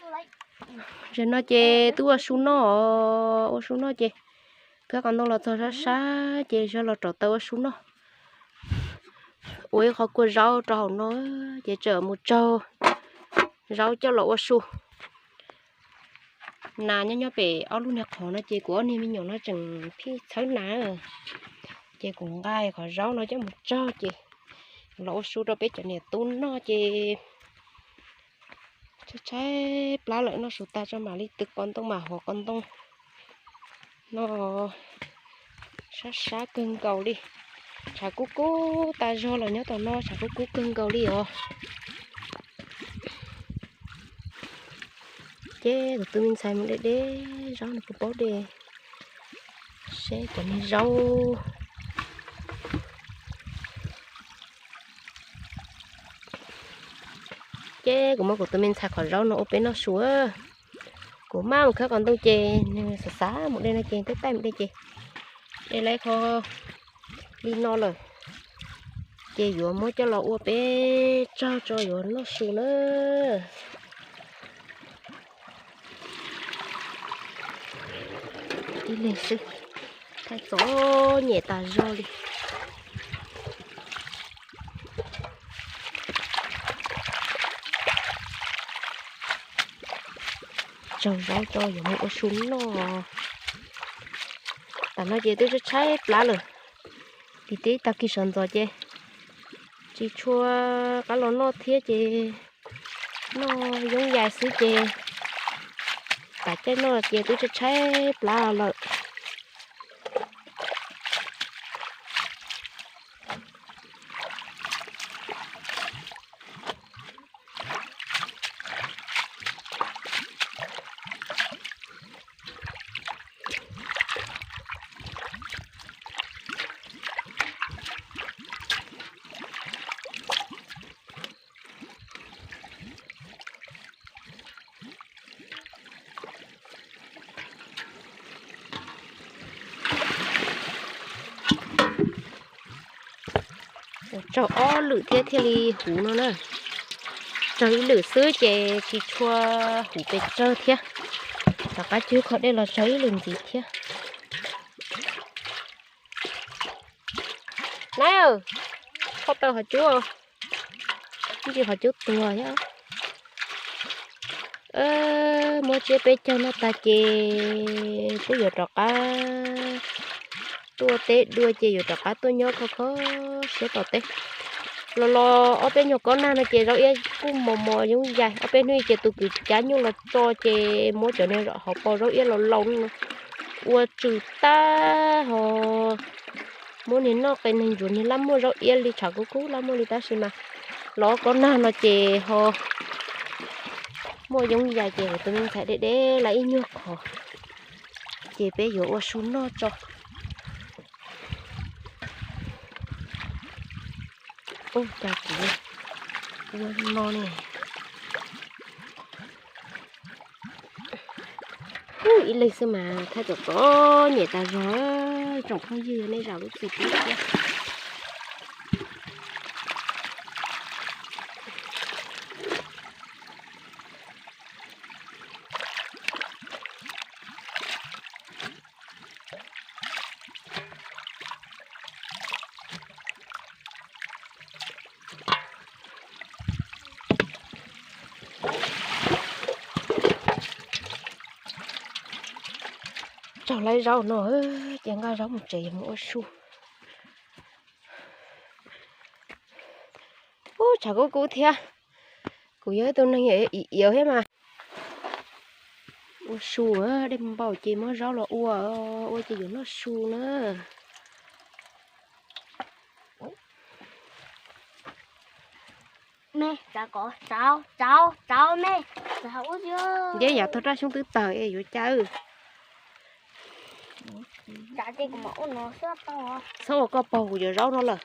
Zaum no ces twb ua su noj, ua su noj ces khawb qos ntoo los txog sab sab ces yog los rauv taws ua su noj. Ua ib qho kua zaub rau hauv no ces tseem mus tsaug zaub coj los ua su. Nas nyob nyob pem ob lub niag qhov no ces kuv ob niag me nyuam no tseem phij txhawb nas, ces kuv nqa qhov zaub no coj mus tsaug ces los ua su rau peb cov niam tub noj ces tshaib tshaib plab lawm, noj su tas tso mam li tw qos ntoo mam hov qos ntoo. No sab sab kawg nkaus li, tshav kub kub tas zog los nyob tom no tshav kub kub kawg nkaus li os. Ces kuv tus me ntxhais mus de de zaub no puas paub de, seb cov niag zaub. Ces kuv muab kuv tus me ntxhais qhov zaub no ua peb noj su. Kuv maj mus khawb qos ntoo ces nws xav xav mus de no ces twb taij mus de ces de lawm qhov li no lawm, ces yuav muab coj los ua peb tsaug tso yuav noj su na. Ib leeg xwb, thaij txom nyem tas zog li. Tsaug zaub tso yuav mus ua su noj. Tam no ces twb tshaib tshaib plab lawm, vim twb tag kis sawv ntxov ces tsis tshua qab los noj thiab ces noj yoob yais xwb ces tam caij noj ces twb tshaib tshaib plab lawm. Tsaug ob lwm thiab thiaj li huv no na. Tsaug ib lwm xwb ces tsis tshua huv pes tsawg thiab. Tom qab cug qhov dej los tsaug ib lwm ntxiv thiab. Nab, kho tau qhov cub, ntsis qhov cub tuag thiab. Muab tsiab peb caug noj tag ces kuj yuav rov qab tuaj teb dua ces yuav rov qab tuaj nyob kho kho siab tom teb. Los los ob peb nyuag kob nag no ces zaub iab kuj mos mos yoob yais, ob peb hnub ces tus kwv cav nyuj los tso ces muab cov niag hauv paus zaub iab laus laus ua tsw tag ho muab niag noj qe neeg ntsuav niag lab muag zaub iab li tshav kub kub lab muag li tab sis mas los kob nag no ces ho muaj yoob yais ces kuv tus me ntxhais de de lawm ib nyuag qhov ces peb yuav ua su noj tso. Ub, cas kuv ua no ne. Ub, ib leeg xwb mas thaij txom txom nyem tas zog, tsoom phooj ywg nej zam lub txim pub thiab. Tsaug lawm zaub no, ces nqa zaub mus tsev yuav mus ua su. Ub, tshav kub kub thiab. Kuv yog ib tug neeg iav thiab mas. Ua su, dej npaum ces muab zaub los ua, ua ces yuav noj su na. Ntiab yav tag raj xyoob twb tawg es yuav cas. Txhob ua koj paug kuv cov zaub no lawm.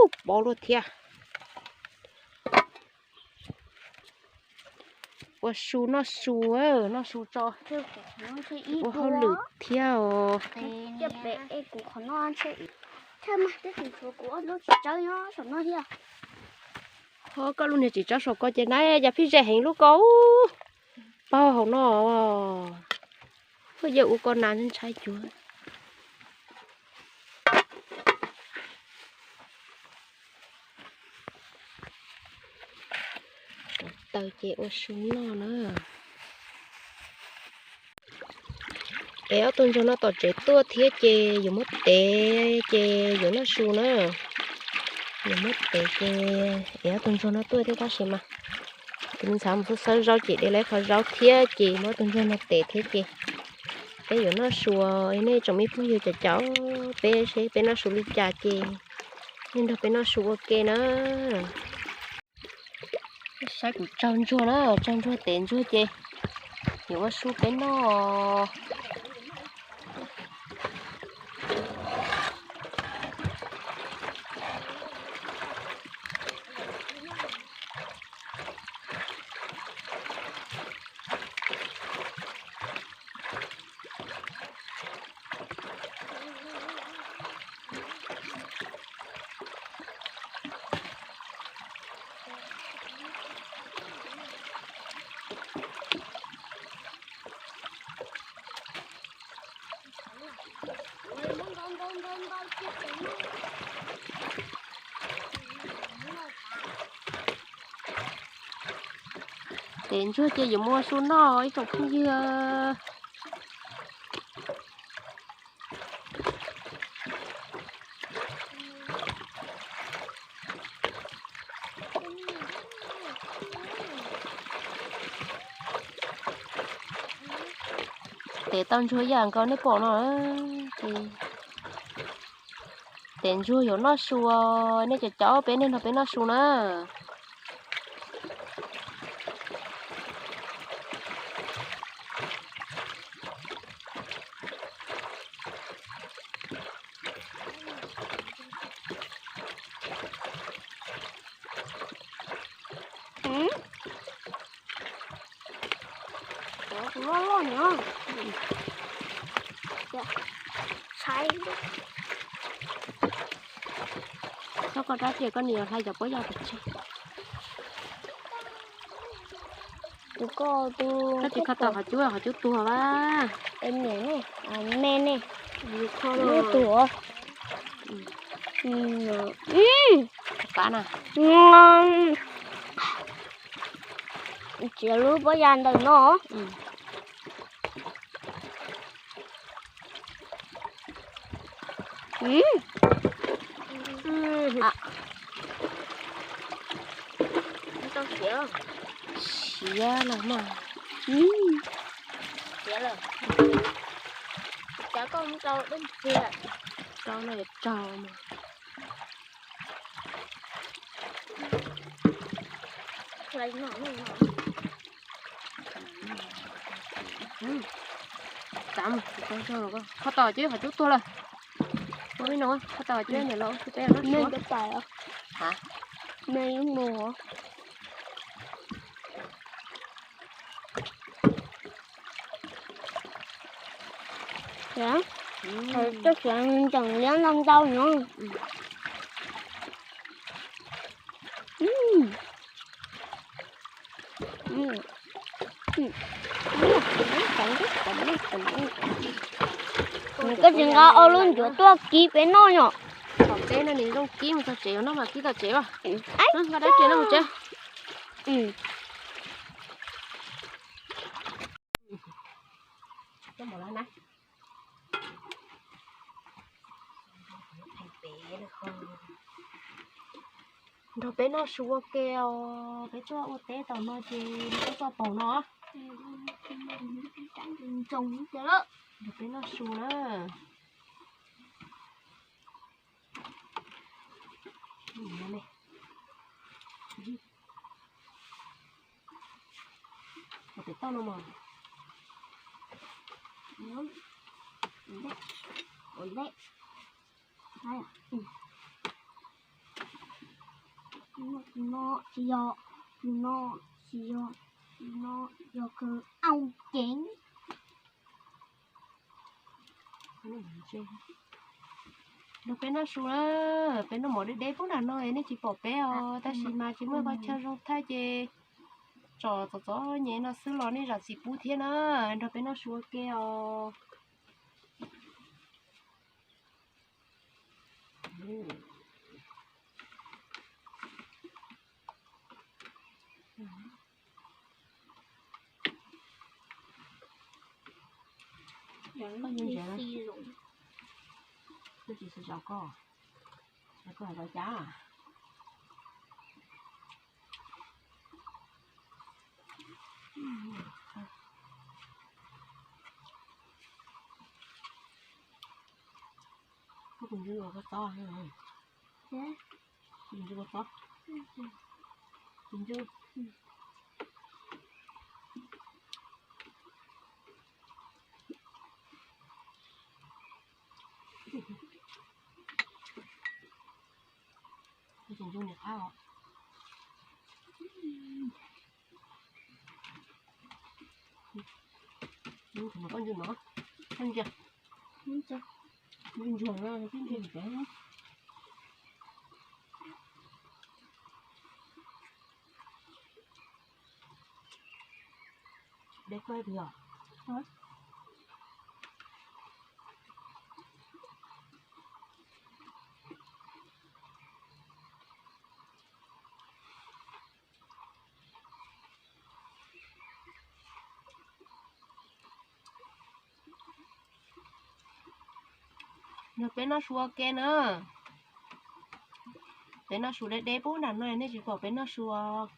Ub, pov luaj thiab. Ua su noj su, noj su tso. Ua hauj lwm thiab os. Kuv ob lub tsis tsawb nyob saum no thiab. Ho koj lub niag tsis tsob saum ko ces na, yog phij ze heev lub ko, paug hauv no, koj yeej ua ko na ntshai cuag. Taws ces ua su noj na. Es ob tug ntsuag no tom tsev tuaj thiab ces yuav muab tev ces yuav noj su na. Yuav muab tev ces es ob tug ntsuag no tuaj thiab tab sis mas tus me ntxhais mus xawb zaub ces de lawv qhov zaub thiab ces muab ob tug ntsuag no tev thiab ces peb yuav noj su. Nej tsoom me phooj ywg cov caum peb seb peb noj su li cas ces nej nrog peb noj su ua ke na. Saib kuv tsaug ntsuag na, tsaug ntsuag tev ntsuag ces yuav ua su peb noj. Tev ntsuag ces yuav mus ua su noj ib tsoom phooj ywg. Tev tau ntsuag ib yam nkaus nej pom no ces tev ntsuag yuav noj su, nej cov caum peb nej nrog peb noj su na. Loj loj no. Txhob koj rab riam, koj niam hlais cov pob yas pov tseg. Tus ko tus, koj tsis kho tau qhov cub, qhov cub tuag a. Me ne, me ne, lub tuag. Qab na. Txiav lub pob yas ntawm no. Siav lawm mas. Siav lawm. Cov koj rau dej ntxiag. Rau no yuav raug mas. Kho tau cov qhov cub tuag lawm. Ua li no, kho tau cov niam los ua su peb no. Me cov tais os. Ha? Me yeej mus. Coj siav ntsees liab ntau ntau no. Koj tsis nqa ob lub ncuav tuaj kib peb noj yom? Tom teb no nws zoo kib mus txog tsev yuav noj mas kib tom tsev as. Nqa dab tsi noj mus tsev. Nrog peb noj su ua ke os, peb tuaj ua teb tom no ces peb tuaj paus no. Nrog peb noj su na. Ua pem toj no mas. Ua ntej. No tsis yog, no tsis yog, no yog kawg au ceev. Nrog peb noj su na, peb noj mov deb deb pub nram no nej tsis pom peb os, tab sis mas tsis muaj qhov chaw zoo thaij ces tsom txom txom nyem no xwb los nej zam txim pub thiab na, nrog peb noj su ua ke os. Koj ntsia, twb tsis xav zov koj, koj zov cas? Koj tus ntsuj ua koj tob, tus ntsuj ua tob, tus ntsuj. Tus ntsuj niam qab os. Koj ntsuj no, koj ntsuj no, koj ntsuj, ntsuj ntsuag no, koj ntsuj ntsuag. Deb koj tiag. Nrog peb noj su ua ke na. Peb noj su deb deb pub nram no nej tsis pom peb noj su os.